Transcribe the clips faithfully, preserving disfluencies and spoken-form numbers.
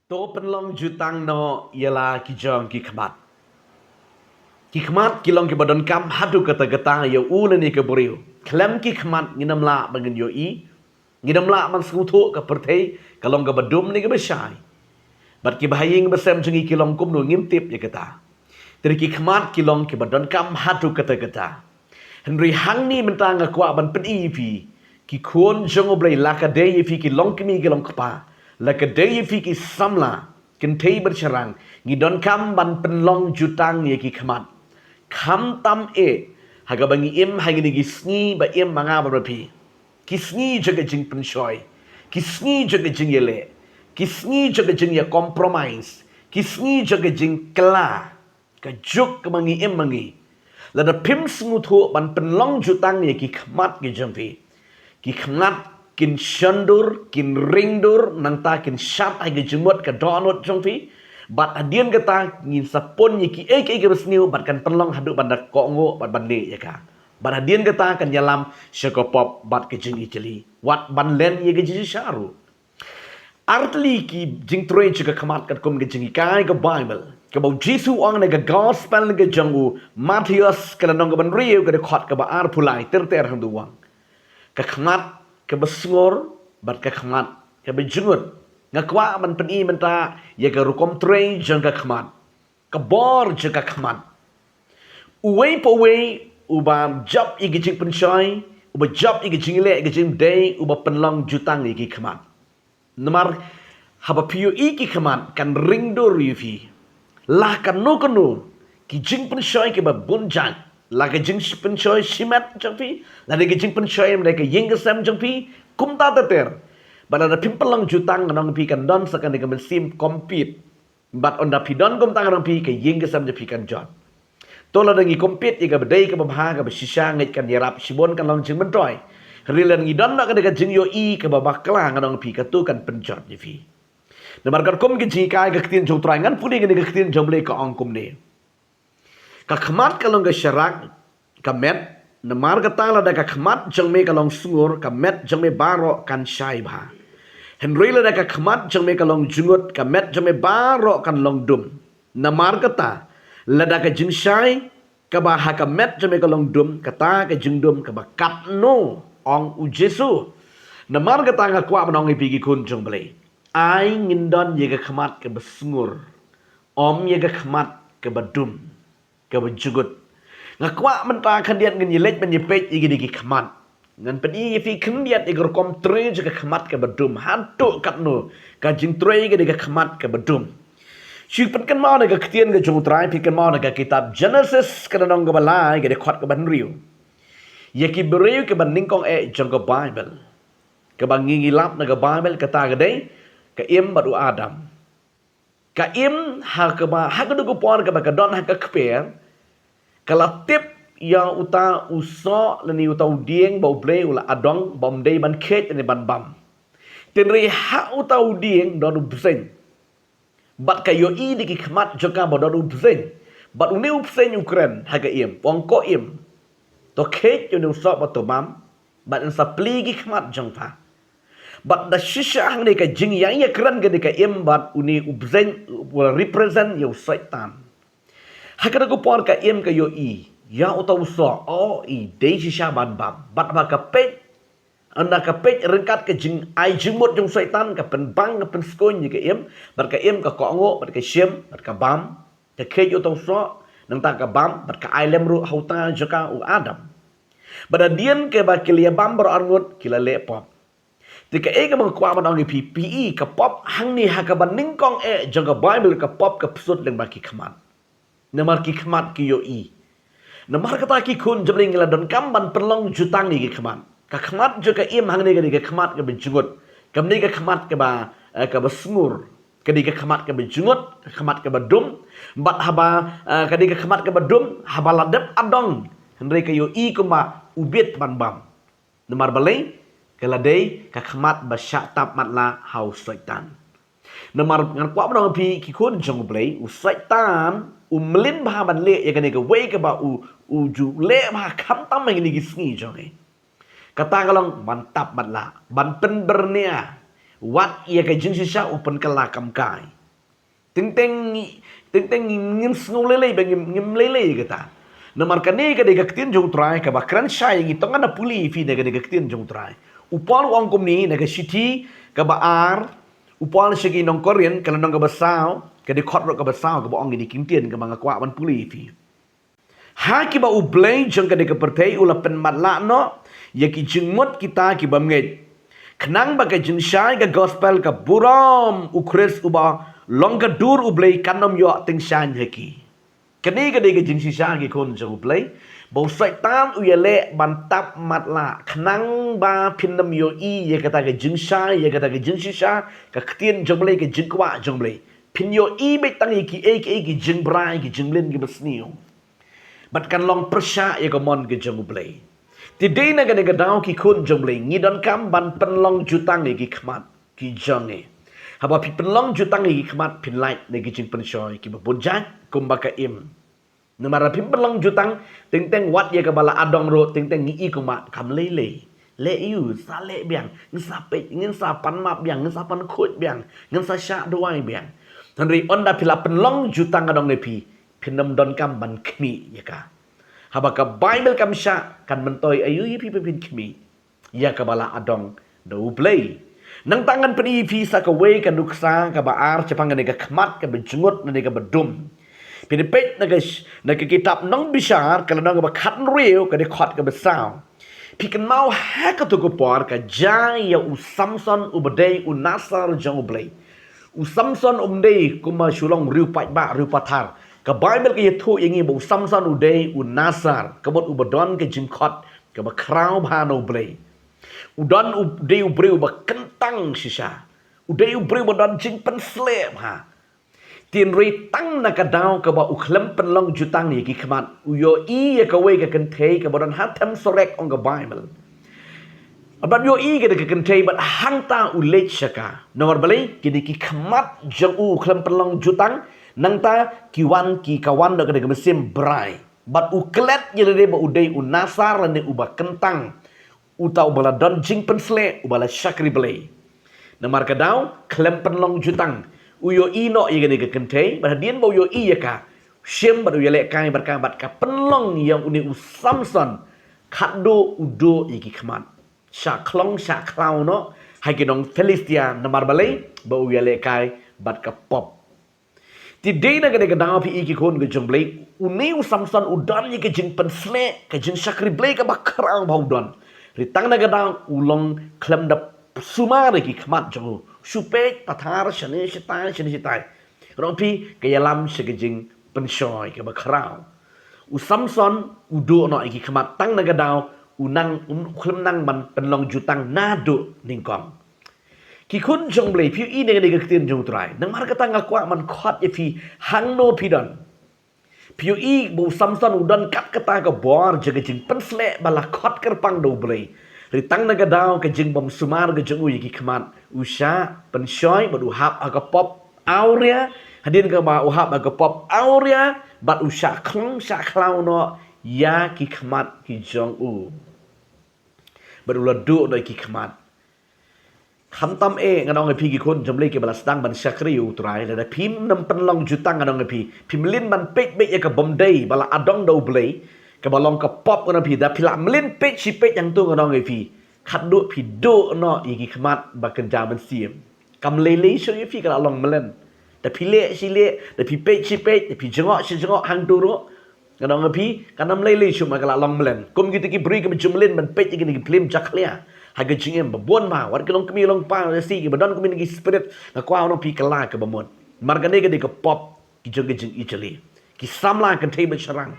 To pynlong jutang noh ïa la ki jong ki khmat. Ki khmat ki long kiba donkam haduh katta katta ïa u lane ka briew. Khlem ki khmat ngin ym lah ban ngin ïohi. Ngin ym lah ban sngewthuh ka pyrthei ka long kaba dum ne kaba shai. Bad kiba ha ïing ba sem jong ngi ki long kumno ngim tip ïa kata. Te ki khmat ki long kiba donkam haduh katta katta. Hynrei hangne mynta nga kwah ban pyni ïa phi, ki khun jong U Blei, la ka dei ïa phi ki long kmie ki long kpa, la ka dei ïa phi ki samla kynthei bad shynrang, ngi donkam ban pynlong jutang ïa ki khmat. Khamtam eh ha kaba ngi im ha kine ki sngi ba im ma nga bad ma phi. Ki sngi jong ka jingpynshoi, ki sngi jong ka jingïaleh, ki sngi jong ka jingïa compromise, ki sngi jong ka jingkylla. Ka juk kaba ngi im ma ngi. Lada phim sngewthuh ban pynlong jutang ïa ki khmat ki jong phi, ki khmat kin shon dur, kin ring dur, nangta kin shad ha ki jingmut ka dohnud jong phi. Bad hadien kata ngin sa pun ïa kiei kiei kiba sniew bad kan pynlong haduh ban da kohnguh bad ban leh ïa ka. Bad hadien kata kan ïalam sha ka pop bad ka jingijli, wat ban len ïa ka jingshisha ruh. Artylli ki jingtrei jong ka khmat katkum ka jinghikai ka Baibl, kaba U Jisu u ong na ka Gospel ka jong u Mathaios, ka lynnong kaba hynriew, ka dkhot kaba arphew lai, ter ter hangto u ong: Ka khmat kaba sngur bad ka khmat kaba jngut. Nga kwah ban pyni mynta ïa ka rukom trei jong ka khmat, ka bor jong ka khmat. Uwei pa uwei uba jop ïa ka jingpynshoi, uba jop ïa ka jingleh, ïa ka jingdei, uba pynlong jutang ïa ki khmat. Namar haba phi ïohi ki khmat kan ring dur ïa phi. La kano kano ki jingpynshoi kiba bun jait, la ka jingpynshoi shimet jong phi, la ka jingpynshoi mynta ka ïing ka sem jong phi, kumta ter ter. Bad lada phim pynlong jutang, ngan ong phi, kan don sa kane ka mynsiem compete. Bad ynda phi don kumta, ngan ong phi, ka ïing ka sem jong phi kan jot. To lada ngi compete ïa kaba dei kaba bha kaba shisha, ngeit kan ïarap, shibun kan long jingmyntoi. Hynrei lada ngi don noh kane ka jingïohi kaba bakla, ngan ong phi, kato kan pynjot ïa phi. Namar katkum ka jinghikai ka ktien jong U Trai, ngan pule kane ka ktien jong U Blei ka ong kumne: Ka khmat ka long ka sharak ka met, namar kata lada ka khmat jong me ka long sngur, ka met jong me baroh kan shai bha. Hynrei lada ka khmat jong me ka long jngut, ka met jong me baroh kan long dum. Namar kata, lada ka jingshai kaba ha ka met jong me ka long dum, kata ka jingdum kaba katno, ong U Jisu. Namar kata nga kwah ban ong ïa phi ki khun jong U Blei, ai ngin don ïa ka khmat kaba sngur, ym ïa ka khmat kaba dum, kaba jngut. Nga kwah mynta khyndiat ngin ïaleit ban ïapeit ïa kine ki khmat. Ngan pyni ïa phi khyndiat ïa ka rukom trei jong ka khmat kaba dum, haduh katno ka jingtrei kane ka khmat kaba dum. Shu pynkynmaw na ka ktien ka jong U Trai, pynkynmaw na ka kitab Genesis, ka lynnong kaba lai, ka dkhot kaba hynriew. Ïa ki briew kiba nyngkong eh jong ka Baibl, kaba ngi ngi lap na ka Baibl, kata ka dei ka Im bad u Adam. Ka Im, ha kaba, ha kato ka por kaba ka don ha ka kper, ka la tip ïa uta u soh lane uta u dieng ba U Blei u la adong, ba ym dei ban kheit lane ban bam. Hynrei ha uta u dieng don u bseiñ. Bad ka ïohi da ki khmat jong ka ba don u bseiñ. Bad une u bseiñ u kren ha ka Im, u ong, ko Im, to kheit ïa une u soh bad to bam, bad yn sa plie ki khmat jong pha. Bad da shisha hangne ka jingïaid ïakren kane ka Im bad une u bseiñ, u represent ïa u Soitan. Ha kato ka por ka Im ka ïohi ïa uta u soh, o, i dei shisha ban bam. Bad haba ka peit, ynda ka peit ryngkat ka jingai jingmut jong u Soitan, ka pynbang, ka pynskhem ïa ka Im, bad ka Im ka kohnguh, bad ka shim, bad ka bam, ka kheit ïa uta u soh, nangta ka bam, bad ka ai lem ruh ha uta jong ka u Adam. Bad hadien kaba ki la ïa bam baroh arngut, ki la leh pop. Te kaei kaba nga kwah ban ong ïa phi, phi i, ka pop hangne ha kaba nyngkong eh jong ka Baibl, ka pop ka pynshut lyngba ki khmat. Namar ki khmat ki ïohi. Namar kata ki khun jong U Blei, ngi la donkam ban pynlong jutang ïa ki khmat. Ka khmat jong ka Im hangne ka dei ka khmat kaba jngut. Kam dei ka khmat kaba, eh, kaba sngur. Ka dei ka khmat kaba jngut, ka khmat kaba dum. Bad haba, eh, ka dei ka khmat kaba dum, haba la dep adong, hynrei ka ïohi kumba u bit ban bam. Namar balei? Ka la dei ka khmat ba shah tap matlah ha u Soitan. Namar ngan kwah ban ong ïa phi ki khun jong U Blei, u Soitan u mlien bha ban leh ïa kane kawei kaba u, u ju leh bha khamtam ha kine ki sngi jong ngi. Kata ka long ban tap matlah, ban pynbyrngia, wat ïa ka jingshisha u pynkylla kam kai. Teng teng ngi, teng teng ngi, ngim sngew lei lei ba ngim, ngim lei lei ïa kata. Namar kane ka dei ka ktien jong U Trai kaba kren shai ïa ngi. To ngan da pule ïa phi na kane ka ktien jong U Trai. U Paul u ong kumne na ka shithi kaba ar u Paul sha ki nong Korinth, ka lynnong kaba saw, ka dkhot ruh kaba saw, kaba ong kine ki ktien kaba nga kwah ban pule ïa phi. Ha kiba U Blei jong kane ka pyrthei u la pynmatlah noh ïa ki jingmut kita ki bymngeit, khnang ba ka jingshai ka gospel ka burom U Khrist uba long ka dur U Blei kan ym ïoh tyngshaiñ ha ki. Kane ka dei ka jingshisha ki khun jong U Blei, ba u Soitan u ïaleh ban tap matlah khnang ba phin ym ïohi ïa kata ka jingshai, ïa kata ka jingshisha, ka ktien jong U Blei, ka jingkwah jong U Blei. Phin ïohi beit tang ïa kiei kiei ki jingbrai, ki jingmlien kiba sniew. Bad kan long pyrshah ïa ka mon ka jong U Blei. Te dei na kane ka daw ki khun jong U Blei, ngi donkam ban pynlong jutang ïa ki khmat ki jong ngi. Haba phi pynlong jutang ïa ki khmat, phin lait na ki jingpynshoi kiba bun jait kumba ka im. Namar phim pynlong jutang, teng teng wat ïa kaba la adong ruh, teng teng ngi i kumba kam lei lei. Leh ïa u, sa leh biang, ngin sa peit, ngin sa pan map biang, ngin sa pan khuid biang, ngin sa shah duwai biang. Hynrei ynda phi la pynlong jutang, nga ong ïa phi, phin ym donkam ban khmih ïa ka. Haba ka Baibl kam shah, kan myntoi aïu ïa phi ba phin khmih ïa kaba la adong da U Blei. Nangta ngan pyni ïa phi sa kawei ka nuksa kaba ar shaphang kane ka khmat kaba jngut lane kaba dum. Phin ïa peit na ka sh-, na ka kitab Nongbishar, ka lynnong kaba khathynriew, ka dkhot kaba saw. Phi kynmaw ha kato ka por ka jia ïa u Samson uba dei u Nasar jong U Blei. U Samson um dei kum u shu long riew paidbah, riew pathar. Ka Baibl ka ïathuh ïa ngi ba u Samson u dei u Nasar, ka mut uba don ka jingkhot kaba khraw bha na U Blei. U don, u dei u briew ba kyntang shisha. U dei u briew ba don jingpynsleh bha. Hynrei tang na ka daw kaba u khlem pynlong jutang ïa ki khmat, u ïohi ïa kawei ka kynthei kaba don ha them surek, ong ka Baibl. Bad u ïohi ïa ka kynthei bad hangta u leit sha ka. Namar balei? Kine ki khmat jong u, u khlem pynlong jutang, nangta ki wan, ki ka wan da ka mynsiem brai. Bad u klet ïa lade ba u dei u Nasar lane uba kyntang. Uta uba la don jingpynsleh, uba la shakri Blei. Namar ka daw, khlem pynlong jutang, u ïohi noh ïa kane ka kynthei, bad hadien ba u ïohi ïa ka, u shim bad u ïalehkai bad ka, bad ka pynlong ïa une u Samson, khadduh u duh ïa ki khmat. Shah khlong shah khlaw noh ha ki nong Philistia, namar balei? Ba u ïalehkai bad ka pop. Te dei na kane ka daw phi i ki khun ka jong U Blei, une u Samson u don ïa ka jingpynsleh, ka jingshakri Blei kaba khraw bha u don. Hynrei tang na ka daw u long khlem da sumar ïa ki khmat jong u. Shu peit pathar shane shatai, shane shatai. Nga ong ïa phi, ka ïalam sha ka jingpynshoi kaba khraw. U Samson u duh noh ïa ki khmat, tang na ka daw u nang, um, khlem nang ban pynlong jutang naduh nyngkong. Ki khun jong U Blei, phi ïohi na kane ka ktien jong U Trai. Namar kata nga kwah ban khot ïa phi hangno phi don. Phi ïohi ba u Samson u don kat kata ka bor jong ka jingpynsleh ba la khot kyrpang da U Blei. Hynrei tang na ka daw ka jingbym sumar ka jong u ïa ki khmat, u shah pynshoi bad u hap ha ka pop awria, hadien kaba u hap ha ka pop awria, bad u shah khlong shah khlaw noh ïa ki khmat ki jong u. Bad u la duh noh ïa ki khmat. Khamtam eh, ngan ong ïa phi ki khun jong U Blei kiba la sdang ban shakri U Trai, lada phim nang pynlong jutang, ngan ong ïa phi, phim lin ban peit beit ïa ka bym dei ba la adong da U Blei, kaba long ka pop, ngan ong ïa phi, da phi la mlien peit shi peit hangto, ngan ong ïa phi, khadduh phi duh noh ïa ki khmat ba kynja mynsiem. Kam lei lei shuh ïa phi ka la long mlien. Da phi leh shi leh, da phi peit shi peit, da phi jngoh shi jngoh hangto ruh, ngan ong ïa phi, kan ym lei lei shuh ma ka la long mlien. Kum kita ki briew kiba ju mlien ban peit ïa kine ki phlim jakhlia ha ka jingim, ba bun bha, wat ki long kmie long kpa, lehse kiba don kumne ki spirit, nga kwah ong ïa phi, ka la kaba mut. Namar kane ka dei ka pop ki jong ka jingijli. Ki samla kynthei ba shynrang.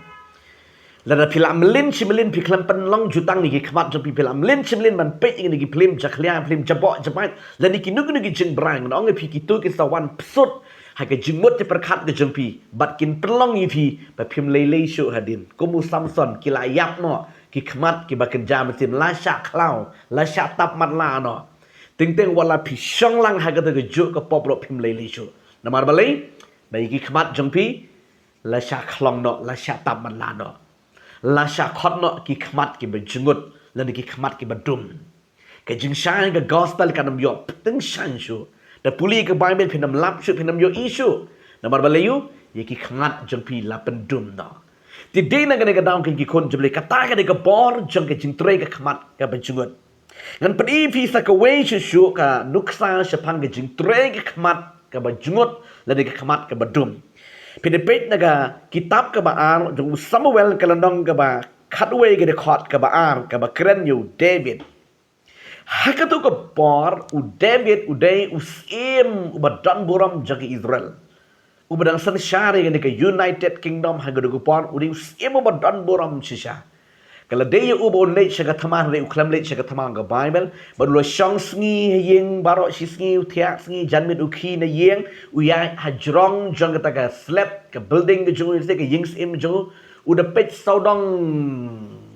Lada phi la mlien shi mlien, phi khlem pynlong jutang ïa ki khmat jong phi, phi la mlien shi mlien ban peit ïa kine ki phlim jakhlia, phlim jaboh jabait, lane kino kino ki jingbrai, ngan ong ïa phi, kito kin sa wan psut ha ka jingmut jingpyrkhat ka jong phi, bad kin pynlong ïa phi ba phim lei lei shuh hadien. Kum u Samson, ki la ïap noh ki khmat kiba kynja mynsiem, la shah khlaw, la shah tap matlah noh. Teng teng wat la phi shong lang ha kata ka juh ka pop ruh phim lei lei shuh. Namar balei? Ba ïa ki khmat jong phi la shah khlong noh, la shah tap matlah noh. La shah khot noh ki khmat kiba jngut, lane ki khmat kiba dum. Ka jingshai ka gospel kan ym ïoh tyngshaiñ shuh. Da pule ka Baibl phin ym lap shuh, phin ym ïohi shuh. Namar balei? Ïa ki khmat jong phi la pyndum noh. Te dei na kane ka daw ki khun jong U Blei, kata ka dei ka bor jong ka jingtrei ka khmat kaba jngut. Ngan pyni phi sa kawei shuh shuh ka nuksa shaphang ka jingtrei ka khmat kaba jngut lane ka khmat kaba dum. Phi da peit na ka kitab kaba ar jong u Samuel ka lynnong kaba khatwei ka dkhot kaba ar kaba kren ïa u David. Ha kato ka por u David u dei u syiem uba don burom jong ka Israel. Uba dang synshar ïa kane ka United Kingdom ha kato ka por u dei u syiem uba don burom shisha. Ka la dei ïa u ba un leit sha ka thma, hynrei u khlem leit sha ka thma ka Baibl. Bad u la shong sngi ha ïing baroh shi sngi, u thiah sngi, janmiet u khie na ïing, u ïaid ha jrong jong kata ka slep, ka building ka jong u, ka ïing syiem jong u, u da peit sawdong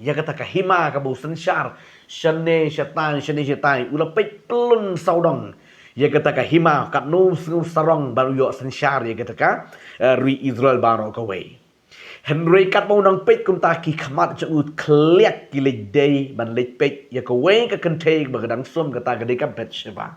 ïa kata ka hima kaba u synshar shane shatai, shane shatai, u la peit pyllun sawdong ïa kata ka hima, katno u sngew sarong ban ïoh synshar ïa kata ka, eh, ri Israel baroh kawei. Hynrei katba u nang peit kumta ki khmat jong u khlieh ki leit dei ban leit peit ïa kawei ka kynthei ba ka dang sum, kata ka dei ka Bathsheba.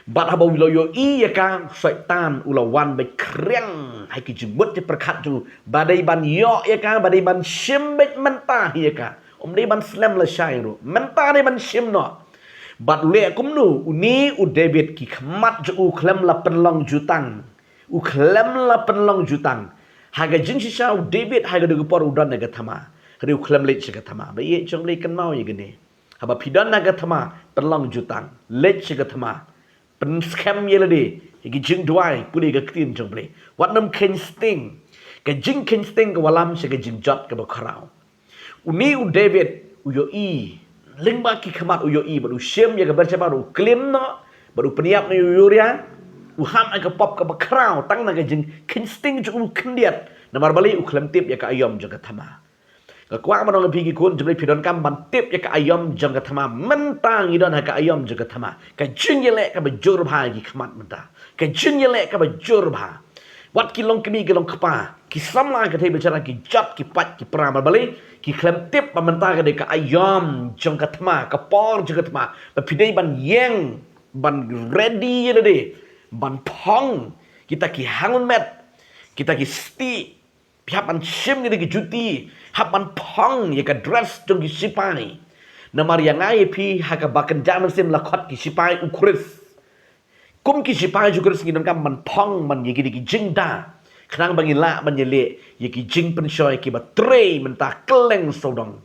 Bad haba u la ïohi ïa ka, Soitan u la wan beit khriang ha ki jingmut jingpyrkhat jong u ba dei ban ïoh ïa ka, ba dei ban shim beit mynta hi ïa ka. Um dei ban slem lashai ruh, mynta dei ban shim noh. Bad u leh kumno? Une u David ki khmat jong u khlem la pynlong jutang. U khlem la pynlong jutang. Ha ka jingshisha u David ha kato ka por u don ha ka thma, hynrei u khlem leit sha ka thma. Ba ïeit jong U Blei, kynmaw ïa kane. Haba phi don ha ka thma, pynlong jutang, leit sha ka thma, pynskhem ïa lade ïa ki jingduwai, pule ka ktien jong U Blei. Wat nym kheiñ sting. Ka jingkheiñ sting ka wallam sha ka jingjot kaba khraw. Une u David u ïohi lyngba ki khmat, u ïohi bad u shim ïa ka Bathsheba, u klim noh bad u pynïap noh ïa u Uriah. U hap ha ka pop kaba khraw tang na ka jingkheiñ sting jong u khyndiat. Namar balei? U khlem tip ïa ka aïom jong ka thma. Nga kwah ban ong ïa phi ki khun jong U Blei, phi donkam ban tip ïa ka aïom jong ka thma. Mynta ngi don ha ka aïom jong ka thma. Ka jingïaleh kaba jur bha ïa ki khmat mynta. Ka jingïaleh kaba jur bha. Wat ki longkmie ki longkpa, ki samla ka thei ba jara, ki jot ki pait ki pra, namar balei? Ki khlem tip ba mynta ka dei ka aïom jong ka thma, ka por jong ka thma. Ba phi dei ban ïeng, ban ready ïa lade ban phong kita ki hangun met, kita ki stieh. Phi hap ban shim ïa ki juti, hap ban phong ïa ka dress jong ki sipai. Namar ïa nga ïa phi ha kaba kynja mynsiem la khot ki sipai U Khrist. Kum ki sipai U Khrist ngi donkam ban phong ban ïa ki, ki jingda, khnang ba ngin lah ban ïaleh ïa ki jingpynshoi kiba trei mynta kylleng sawdong.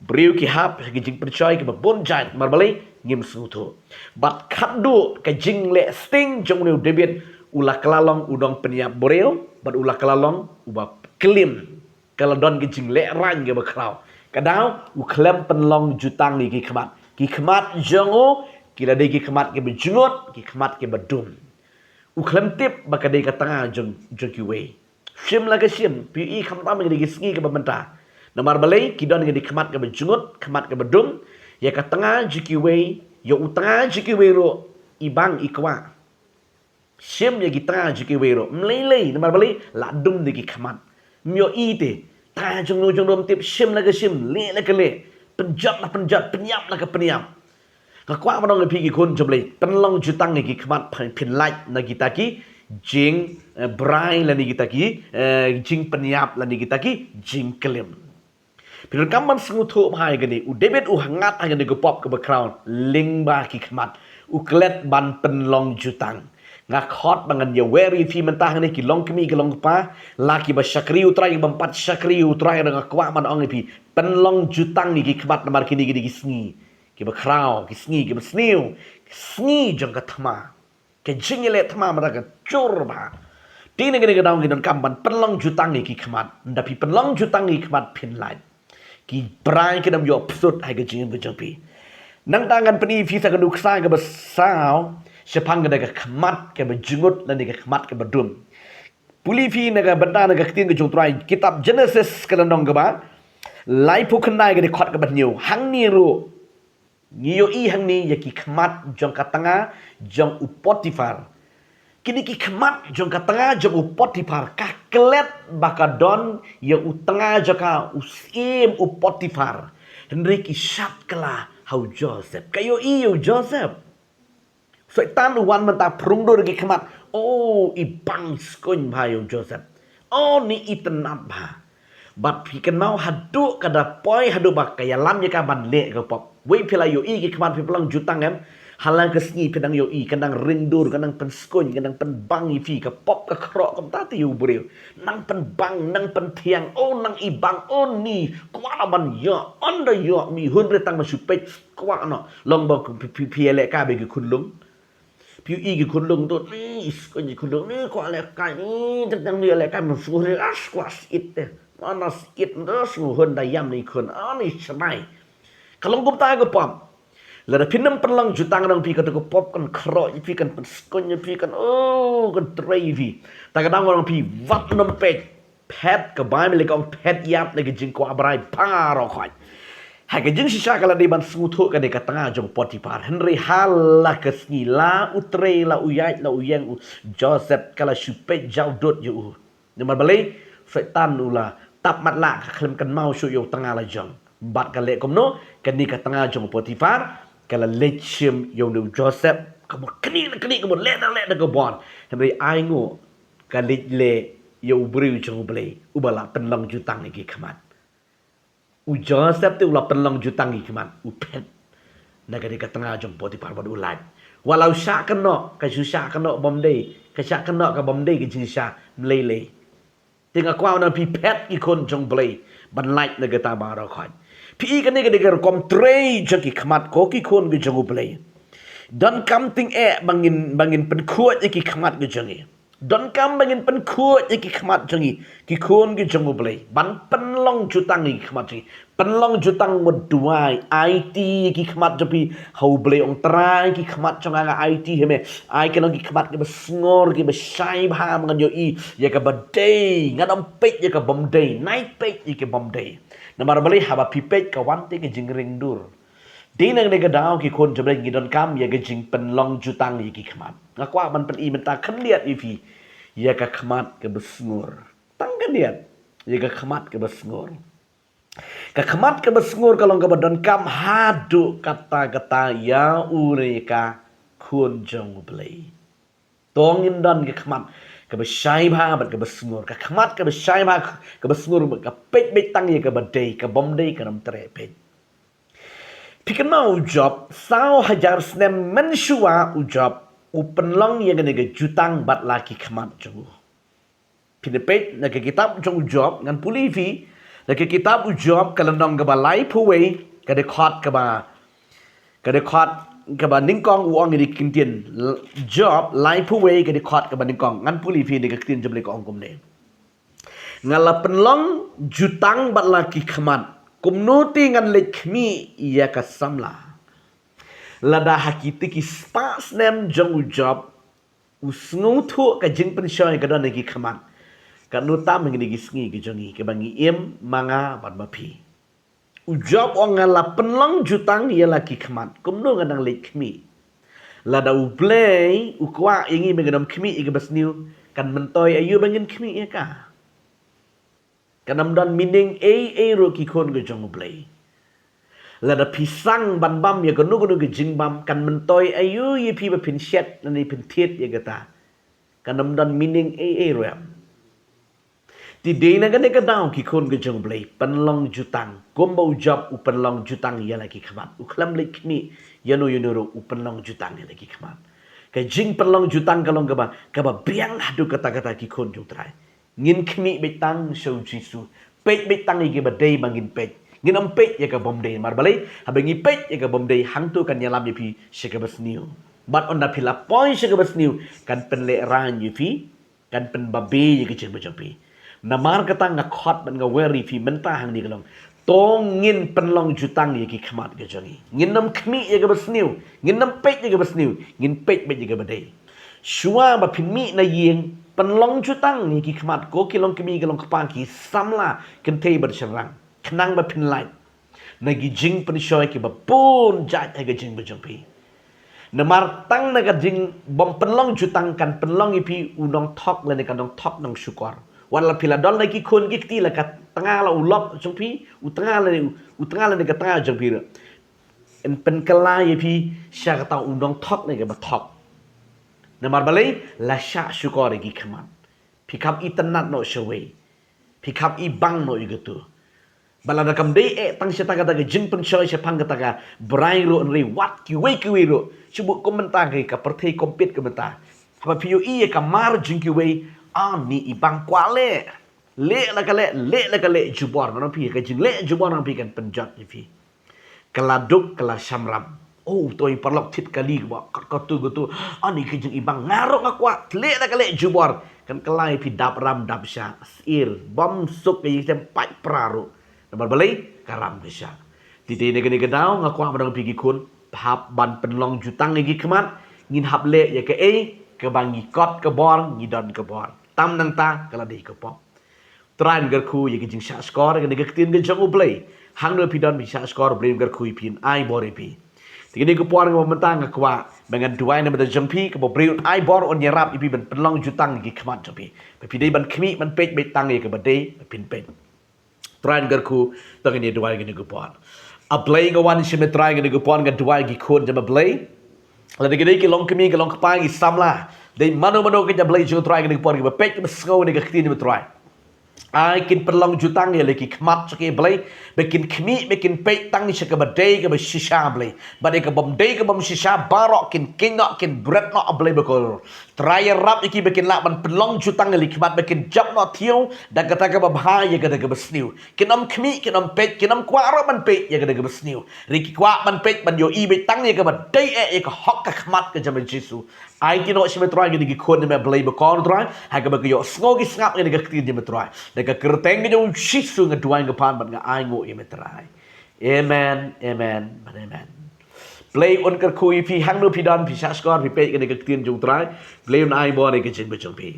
Briew ki hap ha ki jingpynshoi kiba bun jait, namar balei? Ngim sngewthuh. Bad khadduh ka jingleh sting jong une u David, u la kylla long u nongpynïap briew bad u la kylla long uba klim. Ka la don ka jinglehraiñ kaba khraw. Ka daw, u khlem pynlong jutang ïa ki khmat. Ki khmat jong u ki la dei ki khmat kiba jngut, ki khmat kiba dum. U khlem tip ba ka dei ka tnga jong, jong kiwei. Shim la ka shim, phi ïohi, khamtam ïa ki sngi kiba mynta. Namar balei? Ki don ïa ki khmat kiba jngut, khmat kiba dum. Ïa ka tnga jong kiwei, ïa u tnga jong kiwei ruh i bang i kwah. Shim ïa ki tnga jong kiwei ruh, ym lei lei, namar balei? La dum da ki khmat. Ym ïohi te. Tnga jong no jong no ym tip, shim la ka shim, leh la ka leh, pynjot la pynjot, pynïap la ka pynïap. Nga kwah ban ong ïa phi ki khun jong U Blei, pynlong jutang ïa ki khmat, phin, phin lait na kita ki jing, eh, brai lane kita ki, eh, jingpynïap lane kita ki jingklim. Phi donkam ban sngewthuh bha ïa kane, u David u hangat ha kane ka pop kaba khraw lyngba ki khmat. U klet ban pynlong jutang. Nga khot ba ngan ïawer ïa phi mynta hangne ki longkmie ki longkpa, la kiba shakri U Trai, kiba ym pat shakri U Trai, nga kwah ban ong ïa phi, pynlong jutang ïa ki khmat namar kine ki dei ki sngi kiba khraw, ki sngi kiba sniew, ki sngi jong ka thma. Ka jingïaleh thma mynta ka jur bha. Te na kane ka daw ngi donkam ban pynlong jutang ïa ki khmat. Ynda phi pynlong jutang ïa ki khmat phin lait. Ki brai kin ym ïoh psut ha ka jingim ka jong phi. Nangta ngan pyni ïa phi sa ka nuksa kaba saw shaphang kane ka khmat kaba jngut lane ka khmat kaba dum. Pule phi na ka bynta na ka ktien ka jong U Trai, kitab Jenesis ka lynnong kaba laiphew khyndai ka dkhot kaba hynñiew. Hangne ruh ngi ïohi hangne ïa ki khmat jong ka tnga jong u Potiphar. Kine ki khmat jong ka tnga jong u Potiphar ka klet ba ka don ïa u tnga jong ka, u syiem u Potiphar. Hynrei ki shad kylla ha u Joseph. Ka ïohi ïa u Joseph. Soitan u wan mynta phrung dur ki khmat, O, i bang skun bha ïa u Joseph. O, ni i tnat bha. Bad phi kynmaw haduh ka da poi haduh ba ka ïalam ïa ka ban leh ka pop. Wei phi la ïohi ki khmat phi pynlong jutang em. Hala ka sngi phi dang ïohi, ka dang ring dur, ka dang pynskun, ka dang pynbang ïa phi, ka pop ka khroh kumta te ïa u briew. Nang pynbang, nang pynthiang, o nang i bang, o ni, kwah ban ïoh, ynda ïoh, mi hun re tang ba shu peit, kwah noh, long ba phi, phi, phi ïaleh kai bad ki khunlung. Phi ïohi ki khunlung tu, ni, skun ki khunlung, ni, kwah leh kai, ni, tang tang ni leh kai, man shu re, as, kwah sit te. Mana sit, nda shu hun da ïam ni khun, ani shnai. Ka long kumta ka pop. Lada phin ym pynlong jutang nang phi ka tu ka pop kan khroh ïa phi kan pynskun ïa phi kan, o, kan trei ïa phi. Ta ka dang nang phi wat nym peit. Phet ka bai mele ka ong phet ïap na ka jingkwah brai baroh khoit. Ha ka jingshisha ka la dei ban sngewthuh ka dei ka tnga jong Potiphar. Hynrei hala ka sngi la u trei la u ïaid la u ïeng u Joseph ka la shu peit jaw dud ïa u. Namar balei Soitan u la tap matlah ka khlem kynmaw shuh ïa u tnga la jong. Bad ka leh kumno kane ka tnga jong Potiphar ka la leit shim ïa u Joseph ka mut kane na kane ka mut leh na leh na ka bor. Hynrei ai nguh ka leit leh ïa u briew jong U Blei uba la pynlong jutang ïa ki khmat. U Joseph te u la pynlong jutang ïa ki khmat, u phet na kane ka tnga jong Potiphar bad u lait. Wat la u shah kynnoh, ka shu shah kynnoh bym dei, ka shah kynnoh ka bym dei ka jingshisha, ym lei lei. Te nga kwah na phi phet ki khun jong U Blei ban lait na kata baroh khoit. Phi i kane ka dei ka rukom trei jong ki khmat ko ki khun ki jong U Blei. Donkam tyngeh ba ngin, ba ngin pynkhuid ïa ki khmat ki jong ngi. Donkam ba ngin pynkhuid ïa ki khmat jong ngi, ki khun ki jong U Blei. Ban pynlong jutang ïa ki khmat jong ngi. Pynlong jutang mut duwai, aiti ïa ki khmat jong phi ha U Blei, ong Trai ki khmat jong nga nga aiti ha me. Ai ka long ki khmat kiba sngur kiba shai bha ba ngan ïohi ïa kaba dei, ngan ym peit ïa ka bym dei, nai peit ïa ka bym dei. Namar balei haba phi peit ka wan te ka jingring dur. Dei na kane ka daw ki khun jong U Blei ngi donkam ïa ka jingpynlong jutang ïa ki khmat. Nga kwah ban pyni mynta khyndiat ïa phi ïa ka khmat kaba sngur. Tang khyndiat ïa ka khmat kaba sngur. Ka khmat kaba sngur ka long kaba donkam haduh katta katta ïa u ne ka khun jong U Blei. To ngin don ka khmat kaba shai bha bad kaba sngur. Ka khmat kaba shai bha kaba sngur bad ka peit beit tang ïa kaba dei, ka bym dei kan ym treh peit. Phi kynmaw u Job, saw hajar snem mynshuwa u Job u pynlong ïa kane ka jutang bad la ki khmat jong u. Phin peit na ka kitab jong u Job, ngan pule ïa phi na ka kitab u Job ka lynnong kaba laiphew wei ka dkhot kaba, ka dkhot kaba nyngkong u ong ïa kine ki ktien. Job laiphew wei ka dkhot kaba nyngkong, ngan pule ïa phi na ka ktien jong U Blei ka ong kumne. Nga la pynlong jutang bad la ki khmat, kumno te ngan leit khmih ïa ka samla. Lada ha kiti ki spah snem jong u Job u sngewthuh ka jingpynshoi ka don ha ki khmat, katno tam ha kine ki sngi ki jong ngi kiba ngi im ma nga bad ma phi. U Job u ong nga la pynlong jutang ïa la ki khmat, kumno ngan nang leit khmih. Lada U Blei u kwah ïa ngi ba ngin ym khmih ïa kaba sniew, kan myntoi aïu ba ngin khmih ïa ka. Kan ym don meaning ei ei ruh ki khun ki jong U Blei. Lada phi sang ban bam ïa kano kano ka jingbam, kan myntoi aïu ïa phi ba phin shet lane phin thied ïa kata. Kan ym don meaning ei ei ruh em. Te dei na kane ka daw ki khun ki jong U Blei pynlong jutang, kumba u Job u pynlong jutang ïa la ki khmat. U khlem leit khmih ïano ïano ruh u pynlong jutang ïa la ki khmat. Ka jingpynlong jutang ka long kaba, kaba biang haduh katta katta ki khun jong U Trai. Ngin khmih beit tang sha u Jisu. Peit beit tang ïa kaba dei ba ngin peit. Ngin ym peit ïa ka bym dei, namar balei? Haba ngi peit ïa ka bym dei hangto kan ïalam ïa phi sha kaba sniew. Bad ynda phi la poi sha kaba sniew kan pynlehraiñ ïa phi, kan pynbabe ïa ka jingim jong phi. Namar kata nga khot bad nga wer ïa phi mynta hangne ka long, to ngin pynlong jutang ïa ki khmat ki jong ngi. Ngin ym khmih ïa kaba sniew, ngin ym peit ïa kaba sniew, ngin peit beit ïa kaba dei. Shuwa ba phin mih na ïing, pynlong jutang ïa ki khmat, ko ki long kmie ki long kpa, ki samla, kynthei bad shynrang, khnang ba phin lait na ki jingpynshoi kiba bun jait ha ka jingim jong phi. Namar tang na ka jingbym pynlong jutang kan pynlong ïa phi u nongthok lane ka nongthok nongshukor. Wat la phi la don la ki khun ki kti, la ka tnga la u lok jong phi, u tnga lane u, u tnga lane ka tnga jong phi ruh yn pynkylla ïa phi sha kata u nongthok ne kaba thok. Namar balei? La shah shukor ïa ki khmat. Phi kham itynnad noh shawei. Phi kham ibang noh ïa katu. Ba lada kam dei eh tang shata kata ka jingpynshoi shaphang kata ka brai ruh, hynrei wat kiwei kiwei ruh. Shu buh kum mynta ka pyrthei kompit ka mynta. Haba phi ïohi ïa ka mar jong kiwei, ani ibang, kwah leh. Leh la ka leh, leh la ka leh jubor. Ngan ong phi, ka jingleh jubor ngan ong phi kan pynjot ïa phi. Ka la duk, ka la shamram. Oh, to ïa paralok thied kali ba kat katu katu. Ani ka jingibang, nga ruh nga kwah. Leh la ka leh jubor. Kan kylla ïa phi dap ram dap shah. Sir, bam suk ka ïa shem paid pra ruh. Namar balei? Ka ram ka shah. Te te ne kane ka daw nga kwah ban ong phi ki khun, hap ban pynlong jutang ïa ki khmat, ngin hap leh ïa kaei kaba ngi kot ka bor, ngi don ka bor. Tam nangta ka la dei ka pop. Trai un kyrkhu ïa ka jingshah shkor, kane ka ktien ka jong U Blei. Hangno phi don phi shah shkor, U Blei un kyrkhu ïa phi, un ai bor ïa phi. Te kane ka por nga mynta nga kwah ba ngan duwai na bynta jong phi, kaba U Blei un ai bor, un ïarap ïa phi ban pynlong jutang ïa ki khmat jong phi. Ba phi dei ban khmih ban peit, beit tang ïa kaba dei, ba phin peit. Trai un kyrkhu, to ngin ïa duwai kane ka por. A Blei, nga wan sha me Trai kane ka por, nga duwai ki khun jong me Blei. Lada ki dei ki long kmie, ki long kpa, ki samla, dei mano mano ki jong me Blei jong Trai kane ka por, kiba peit, kiba sngew kane ka ktien jong me Trai. Ai kin pynlong jutang ïa la ki khmat jong ki Blei, ba kin khmih, ba kin peit tang sha kaba dei kaba shisha Blei. Bad ïa ka bym dei ka bym shisha baroh kin kheiñ noh, kin bret noh A Blei bakordor. Trai ïarap ïa ki ba kin lah ban pynlong jutang ïa la ki khmat, ba kin jop noh thiaw da kata kaba bha ïa kata kaba sniew. Kin ym khmih, kin ym peit, kin ym kwah ruh ban peit ïa kata kaba sniew. Hynrei ki kwah ban peit, ban ïohi beit tang ïa kaba dei eh, ïa ka hok ka khmat ka jong me Jisu. Ai kin ïoh sha me Trai kine ki khun jong me Blei bakordor Trai, ha kaba ki ïohsngew ki sngap ïa kane ka ktien jong me Trai. Da ka kyrteng ka jong U Jisu nga duwai, nga pan bad nga ainguh ïa me Trai. Amen, amen, bad amen. Blei un kyrkhu ïa phi hangno phi don, phi shah shkor, phi peit kane ka ktien jong U Trai. Blei un ai bor ïa ka jingim jong phi.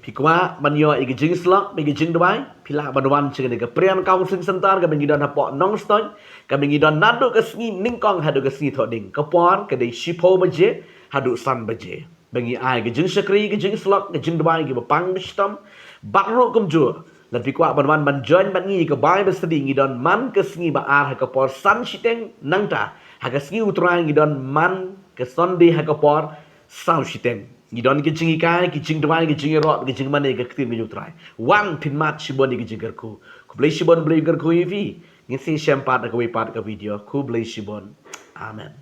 Phi kwah ban ïoh ïa ka jingsyllok, ïa ka jingduwai, phi lah ban wan sha kane ka Prayer Counseling Center kaba ngi don hapoh Nongstoiñ, kaba ngi don naduh ka sngi nyngkong haduh ka sngi thohdieng. Ka por ka dei shiphew baje haduh san baje. Ba ngi ai ka jingshakri, ka jingsyllok, ka jingduwai, kiba pang ba shitom. Bad ruh kumjuh, lada phi kwah ban wan ban join bad ngi ïa ka Bible study, ngi don man ka sngi ba ar ha ka por san shiteng, nangta ha ka sngi U Trai ngi don man ka Sunday ha ka por saw shiteng. Ngi don ki jinghikai, ki jingduwai, ki jingïaroh, ki jingmane ka ktien ka jong U Trai. Wan phin mad shibun ïa ki jingkyrkhu. Khublei shibun, Blei kyrkhu ïa phi. Ngin sa ïashem pat ha kawei pat ka video. Khublei shibun. Amen.